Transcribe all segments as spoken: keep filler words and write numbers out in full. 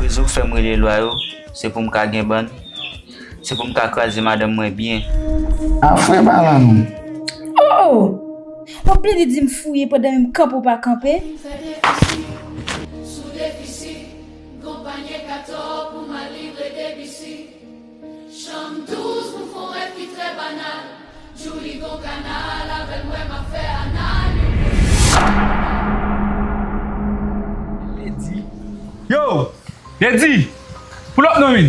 Rezon k fè m rele lwa yo, se pou m ka gen bann, se pou m ka kraze madanm mwen byen. A frè pa la non. Oh! W ap plede di m fouye pandan menm kanpe w pa kanpe? Chanm douz pou fon rèv ki trè banal. Julie gon kanal avè l, mwen m ap fè anal. Lady. Yo! Lady! Pull up non, man.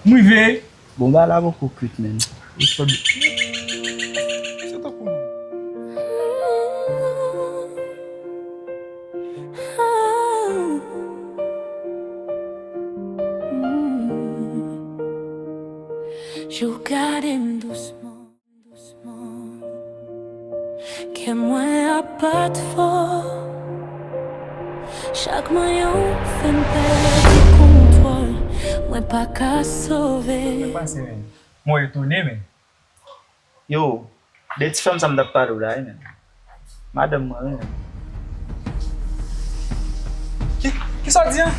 M rive. Bon, ba la poko kwit, man. Li sot. Se tankou nou. Jou gade m dousman, dousman. Kè mwen ap bat fò. Chak manyen w fè m pèdi kontwòl. Mwen pa ka sove. Sa k pase, men? Mwen etone, men. Yo, de ti fanm sa m t ap pale w la, wi, men. Madanm mwen, wi, men. Ki, kisa w di an?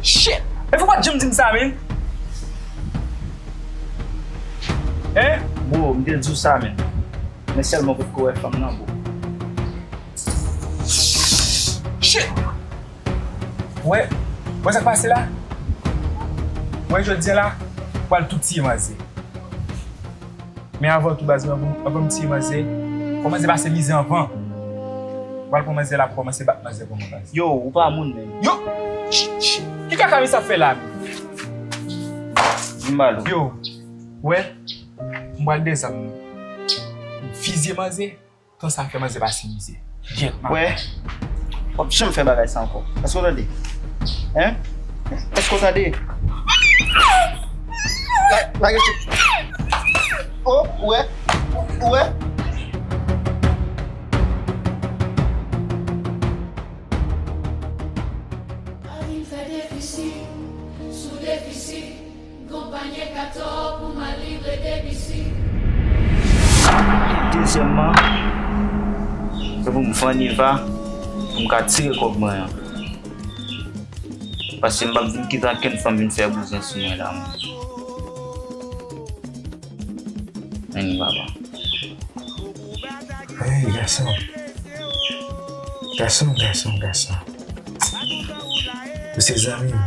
Shit! E fò w pa t janm di m sa, men. Hein? Bro, m te di w sa, men. Men sèlman w potko wè fanm nan, bro. Shit! Wè, wè sa k pase la? Wè jodi a la, pral tou tiye manzè. Men avan tou baz mwen, avan, avan m tiye manzè, fò manzè pase mizè anvan. Pral pran manzè la, pou kòmanse bat manzè pou mwen baz. Yo, ou pa moun menm. Yo! Ch, ch, ki kaka mesye ap fè la menm? Vin ba l. Yo, wè, m pral dezam nan. M fizye manzè. Tan sa fè manzè pase mizè. Gyèt, man. Wè, w ap janm fè bagay sa ankò. Èske w tande? Hein? Èske w tande? La, lage chit. Oh, ou wè? Ou wè? Pa vin fè defisi sou defisi. Gon panye katò pou m al livre debisi. Dezyèmman, se pou m vann Eva, pou m ka tire kòb mwen an. Paske m p ap vin kite ankenn fanm vin fè bouzen sou mwen la, mwen. Ann, papa. Hey, gason. Gason, gason, gason. Ou se zanmi m.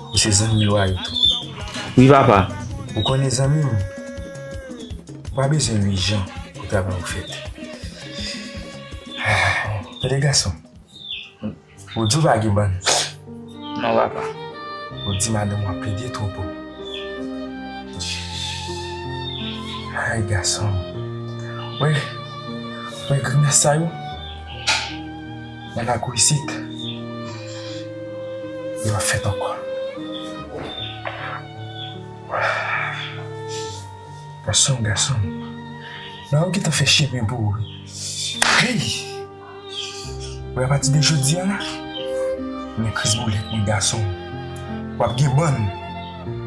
Ou se zanmi lwa yo tou. Wi, papa. Ou konnen zanmi m, ou pa bezwen ijan pou travay ou fèt. Tande, gason. Ou di w pa gen bann. Non, papa. Ou di madanm w ap plede twonpe w. Ay, gason. Wè, wè grimas sa yo. Nan lakou isit, yo ap fèt ankò. Gason, gason. Nan ou gentan fè chemen pou ou. Hey! Wè, apati de jodi a la, men kriz boulèt mwen gason. W ap gen bann,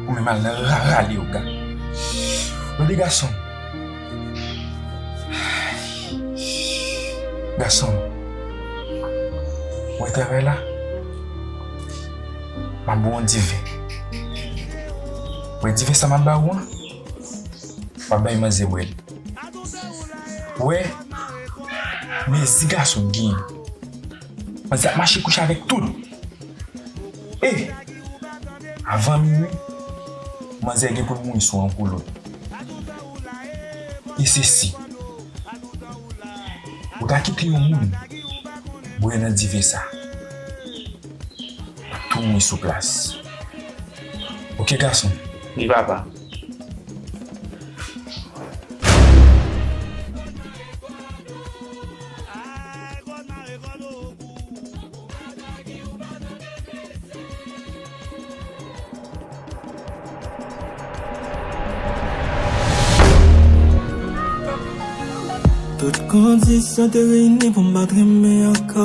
ou menm al nan rara leyoga. Tande gason. Gason, wè travay la, m ap ba w yon diven. Wè diven sa m ap ba ou an, w ap bay manzè bwè l. Wè, mezi gason genyen. Manzè ap mache kouche avèk tout. E, avan minui, manzè gen pou l mouri sou yon kou lòt. E se si ou ta kite yon moun bwè nan diven sa, l ap tou mouri sou plas. Oke, gason? Wi, papa. Tout kondisyon te reyini pou m pa t renmen ankò.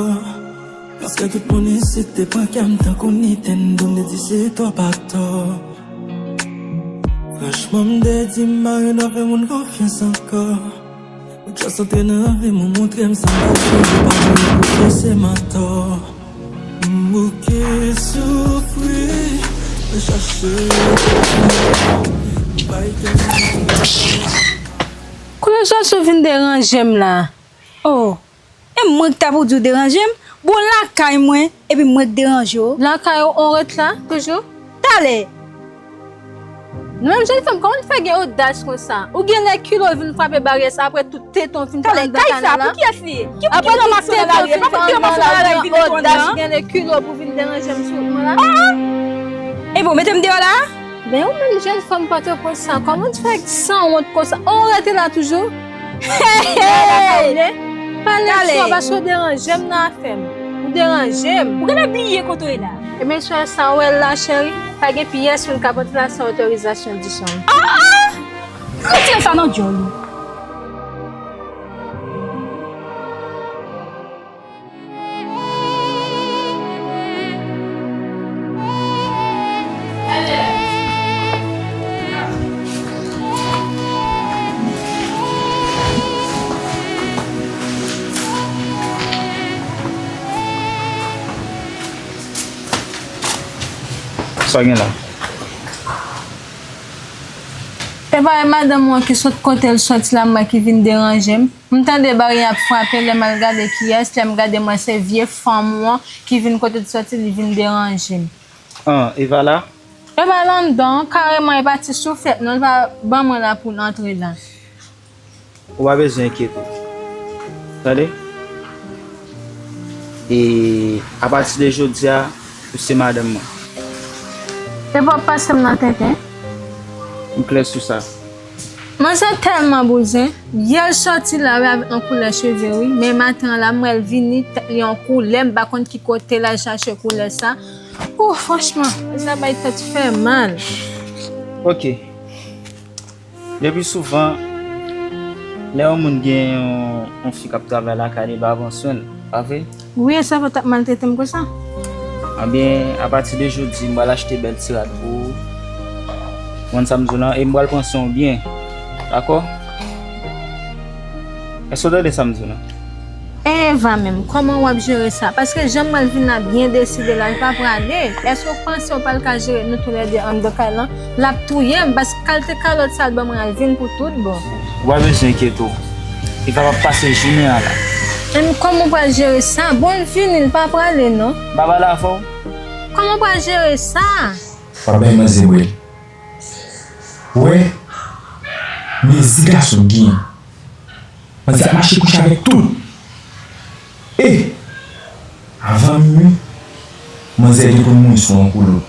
Paske tout moun isit te pran kè m tankou Nintendo, m te di se twòp atò. Franchman, m te di m pa renmen fè moun konfyans ankò. Ou just antre nan vi m, ou montre m sa m pa vle, ou pa vle konfese m. Atò, m bouke soufri, mwen chache. Kounye a w vin deranje m la. Oh, e mwen ki ta pou di w deranje m? Bon, lakay mwen, epi mwen k deranje w. Lakay ou, ou ret la toujou? Talè! Nou menm jèn fanm, kòman n fè gen odas konsa? Ou gen lè kilo vin frape baryè sa apre tout tete w fin fè anndan kay la? Talè, kay sa, pou kiyès li ye? Ki, ki nonm ap fè nan lari? E pa pou ki nonm ap fè nan lari vin mete w anndan? Odas, gen lè kilo pou vin deranje m sou wout mwen la? Ah, ah! E bon, mete m deyò la? Ben, ou menm jèn fanm Pòtoprens sa, kòman w fè sanwont konsa? Ou rete la toujou? Hey, hey! Pale sou, paske w deranje m nan afè m. Ou deranje m. Ou genlè bliye kote w ye la. Ebyen, sou sa, ou wè l la, cheri, pa gen pyès moun k ap antre la san otorizasyon Dison. Ah, ah! Retire sa nan dyòl ou. Sa gen la? E pa e madanm ou an ki sot kote l soti la, m wè ki vin deranje m. M tande baryè ap frape, lè m al gade kiyès, lè m gade m wè se vye fanm ou an ki vin kote l soti, li vin deranje m. An, Eva la? Eva la anndan, kareman, e pa ti souflèt non, li pa ban mwen la pou l antre la. Ou pa bezwen enkyete w. Tande? E apati de jodi a, ou se madanm mwen. Epa w ap pase m nan tenten? M klè sou sa. Manzè tèlman bouzen. Yè l soti la wi avèk yon koulè cheve wi, men maten an la m wè l vini, tèt li yon koulè, m pa konn ki kote l al chache koulè sa. Ouh, franchman, sa bay tèt fè mal. Ok. Depi souvan, lè yon moun gen yon, yon fi k ap travay lakay li, li pa pran swen l, pa vre? Wi, e sa fè w t ap maltrete m konsa. Anben, apati de jodi, m pral achte bèl ti rad pou ou. Ou konn sa m di w lan, e m pral pran swen w byen. Dakò? Èske w tande sa m di w lan? E Eva menm, kòman w ap jere sa? Paske jan m wè l vin la byen deside la, l pa prale. Èske w panse w pral ka jere nou toulède anndan kay lan? L ap touye m, paske kalte kalòt sa l ban mwen an, l vin pou tout bon. Ou pa bezwen enkyete w. Eva p ap pase jounen an la. Menm kòman w pral jere sa? Bon, l vini, l pa prale non. M pa pale avè w? Kòman w pral jere sa? W ap bay manzè bwè. Ou wè? Mezi gason l genyen. Manzè ap mache kouche avèk tout. E, avan minui, manzè gen pou l mouri sou yon koulou.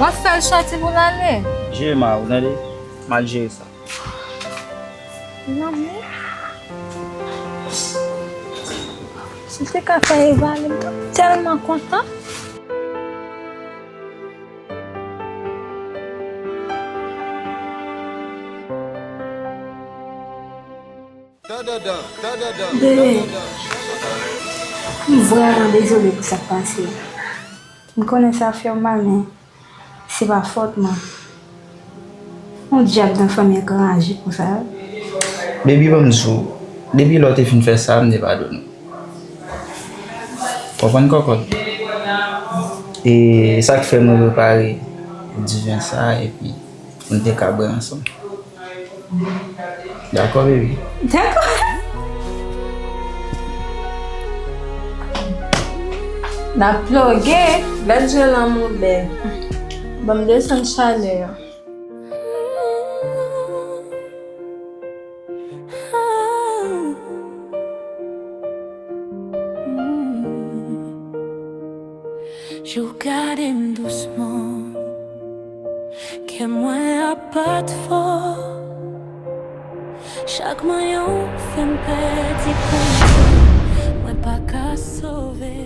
W ap fè l sòti pou l ale. Jere mal, ou tande? M al jere sa. Lanmou. Si w te ka fè Eva ale, m t ap tèlman kontan. Bebe, m vrèman dezole pou sa k pase. M konnen sa fè w mal, men se pa fòt mwen. Yon dyab nan fanmi an k anraje konsa. Baby, ban m di w, depi lè w te fin fè sa, m te padone w. Konprann kòkòt. E sa k fè nou prepare diven sa, epi nou te ka bwè ansanm. Dakò, baby? Dakò. N ap ploge, gad jan lanmou bèl. Ban m desann chalè a. Jou gade m dousman, kè mwen ap bat fò. Chak manyen w fè m pèdi kontwòl, mwen pa ka sove.